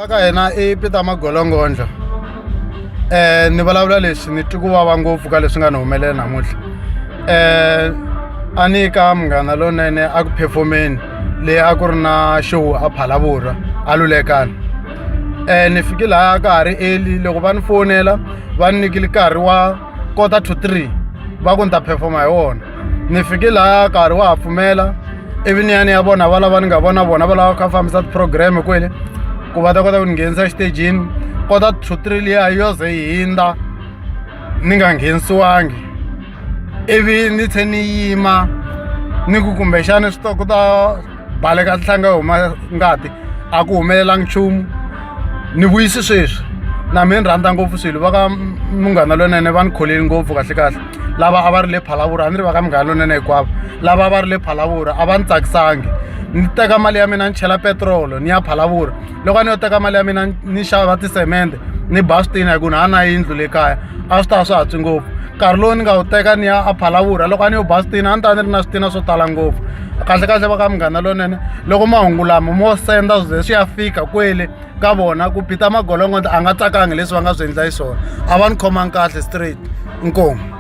Va ka hina i Peter Magolongondlo ni vulavula leswi ni twi ku vava ngopfu ka leswi nga ni humelela namuntlha a ni ka Munghana Lonene a ku perform-eni leyi a ku ri na show a Phalaborwa a Lulekani ni fike lahaya ka ha ri early loko va ni fonela va ni nyikile nkarhi wa quarter to 3 va ku ni ta perform-a hi wona. Ni fike laha nkarhi wa ha pfumela ivi ni ya ni ya vona va lava ni nga vona vona va lava kha fambisa ti-program kwele ku va ta kota ku ni nghenisa exitejini kota 2 3 liya yo ze yi hindza ni nga nghenisiwangi ivi ni tlhe ni yima ni ku kumbexani swi ta ku ta baleka nhlanga yi huma ngati a ku humelelangi nchumu ni vuyisi sweswi na mina ni rhandza ngopfu swilo va ka Munghana Lonene va ni kholeli ngopfu kahle kahle lava a va ri le Phalaborwa a ni ri va ka Munghana Lonene hinkwavo lava a va ri le Phalaborwa a va ni tsakisangi ni teka mali ya mina ni chela petirolo ni ya Phalaborwa loko a ni yo teka mali ya mina ni xava tisemende ni ba switina hi ku ni a na yindlu le kaya a swi ta swa ha tswi ngopfu nkarhi lowu ni nga wu teka ni ya a Phalaborwa loko a ni yo ba switina a ni ta ni ri na switina swo tala ngopfu kahle kahle va ka Munghana Lonene loko mahungu lama mo senda swi ze swi ya fika kwele ka vona ku Peter Magolongondo a nga tsakangi leswi va nga swi endla xiswona a va ni khomangi kahle straight inkomu.